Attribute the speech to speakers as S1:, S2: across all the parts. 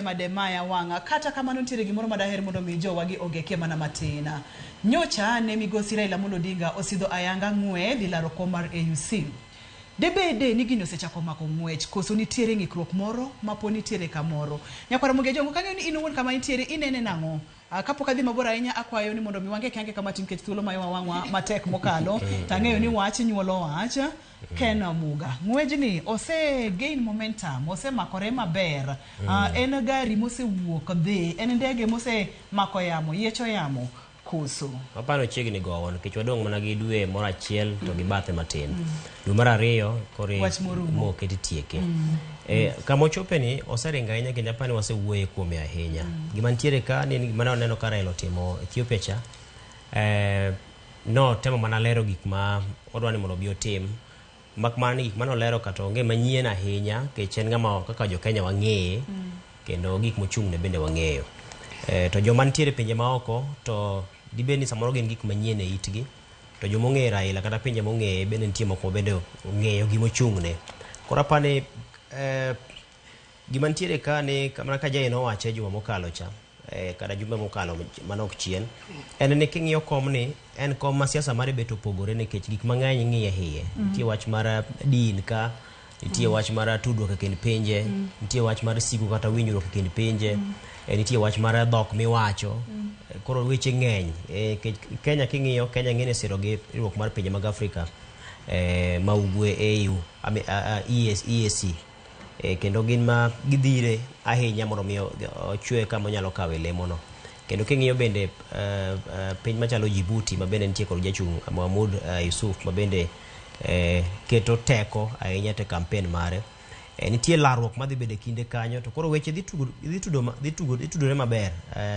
S1: Mademaya wang'a. Kata kamano nitiere gimoro madaher mondo mi jowagi ogekie mana matin. Nyocha ne migosi Raila Amolo Odinga osidho ayanga ng'we dhi laro kom mar AUC. Debede ni gini osechako mako ng'wech koso nitiere ng'ikruok moro ma po nitiere kamoro. Nyakwara Mogi Ajongo kang'eyo ni in owuon kama intiere inene nang'o? Kapok adhi mabor ahinya akwayo ni mondo mi wange kiange kama tin nikech thuolo mayowa wang'wa matek mokalo to ang'eyo ni wach nyuolo wach. Ken Muga, ng'wejni ose gain momentum, osemakore maber. En gari mosewuok dhi, en ndege mosemako yamo, yiecho yamo koso?
S2: Aparo chiegni gowo nikech wadong' mana gi dwe moro achiel to gi bathe matin. Dwe mar ariyo koro
S1: Wach morumo.
S2: moketi tieke. Kama ochope ni oseringo ahinya kendo apani wasewuoye kuome ahinya. Gima nitiere ka ni gima ne waneno ka Raila otimo Ethiopia cha notemo mana lero gik ma odwa ni mondo obi otim mak mana ni gik mane olero kata onge manyien ahinya nikech en ng'ama kaka jo Kenya wang'eye kendo gik mochung' ne bende wang'eyo. To joma nitiere e pinje maoko to dibed ni samoro gin gik manyien e itgi to joma ong'eyo Raila kata pinje mong'eye bende nitie moko ma bende ong'eyo gima ochung' ne. Koro apani gima nitiere ka ni mana ka Jane nowache e juma mokalo cha kata jumbe mokalo manok chien en ni king'iyo komni en kom ma siasa mare bet opogore nikech gik mang'eny ing'iye iye. Nitie wach mar din ka, nitie wach mar tudruok e kind pinje, nitie wach mar sigu kata winjruok e kind pinje, nitie wach mar dhok miwacho. Koro weche ng'eny. Nikech Kenya king'iyo, Kenya ng'eni siro gi riwruok mar pinje mag Afrika ma ugwe AU, EAC. Kendo gin ma gidhire ahinya mondo mi ochwe kama onyalo kawe lemono. Kendo king'iyo bende piny machalo Djibouti ma bende nitie kod jachung' Mahmoud Yusuf ma bende keto teko ahinya te campaign mare. Nitie larruok madhi bedo e kinde kanyo to koro weche dhi tugo dhi tudo dhi tugo dhi tudore maber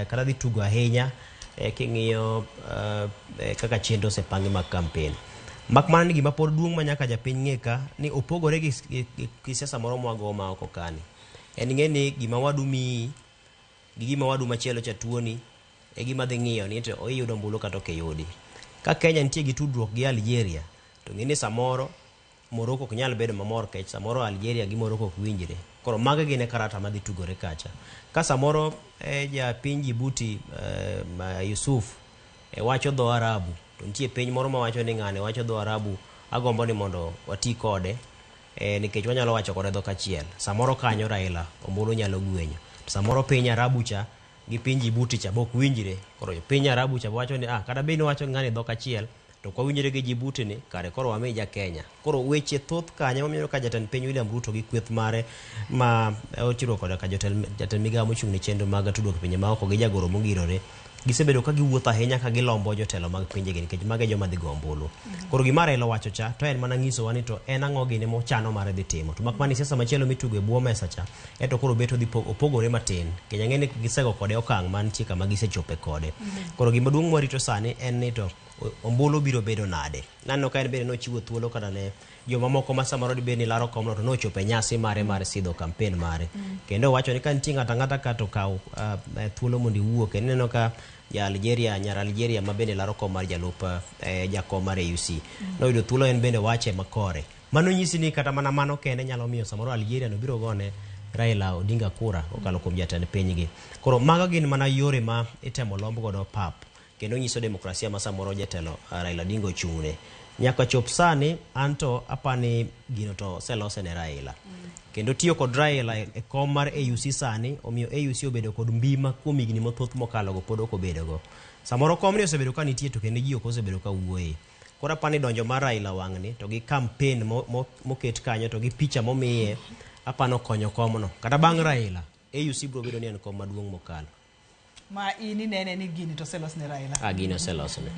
S2: kata dhi tugo ahinya king'iyo kaka chenro osepangi mag campaign. Mak mana ni gima pod duong' ma nyaka japiny ng'e ka ni opogore gi, gi, gi, gi siasa moro mwago ma oko kani. En ng'e ni gima wadu miyi gi gima wadu machielo cha tuoni e gima dhi ng'iyo ni to iyudo ombulu kata ok iyudi. Ka Kenya nitie gi tudruok gi Algeria to ng'e ni samoro Morocco ok nyal bedo mamor kech samoro Algeria gi Morocco ok winjre. Koro mago gin e karata madhi tugore kacha. Ka samoro ja piny Djibouti Yusuf wacho dho Arabu to nitie piny moro mawacho ni ng'ani wacho dho Arabu agombo ni mondo wati kode nikech wanyalo wacho kode dhok achiel. Samoro kanyo Raila ombulu nyalo gwenyo. To samoro piny Arabu cha gi piny Djibouti cha be ok winjre. Koro piny Arabu cha wacho ni ah, kata bed ni wacho gi ng'ani dhok achiel to ok wawinjre gi Djibouti ni kare koro wami ja Kenya. Koro weche thoth kanyo mamiyo ka jatend piny William Ruto gi kweth mare ma ochiwo koda ka jatend migawo mochung' ne chenro mag tudruok e pinje maoko gi jagoro mongirore gisebedo ka giwuotho ahinya ka gilombo jotelo mag pinjegi nikech mago e joma dhi go ombulu. Koro gima Raila owacho cha to en mana nyisowa ni to en ang'o gini mochano mar dhi timo. To mak mana ni siasa machielo mitugo e bwo mesa cha ento koro bet odhi opogore matin. Nikech ang'e ni gisego kode okang' mantie kama gisechope kode. Koro gima duong' mwarito sani en ni to ombulu biro bedo nade. Naneno ka en bende nochiwo thuolo kata ne jomamoko ma samoro dibed ni laro komno to nochopo e nyasi mare mar sidho campaign mare. Kendo owacho ni ka nitie ng'ato ang'ata ka to kaw thuolo mondo iwuo. Kendo ineno ka ja Algeria, nyar Algeria ma bende laro kom mar jalup jakom mar AUC. Noyudo thuolo en bende wache makore. Mano nyisi ni kata mana mano kende nyalo miyo samoro Algeria no biro gone Raila Odinga kura kokalo kuom jatend pinygi. Koro mago gin mana yore ma itemo lomb godo pap kendo nyiso demokrasia ma samoro jatelo Raila Odinga ochung'ne. Nyaka chop sani anto apani gino to oselose ne Raila. Kendo tiyo kod Raila e kom mar AUC sani omiyo AUC obedo kod mbi ma kuom higni mathoth mokalo go pod ok obedo go. Samoro komni osebedo ka nitie to kendo ji ok osebedo ka wuoye. Koro apani donjo mar Raila wang'ni to gi campaign moket kanyo to gi picha momiye apani okonyo komno. Kata bang' Raila, AUC biro bedo ni en kom maduong' mokalo.
S1: Ma in inene ni gini to oselos ne Raila.
S2: Ah, gini oselosne.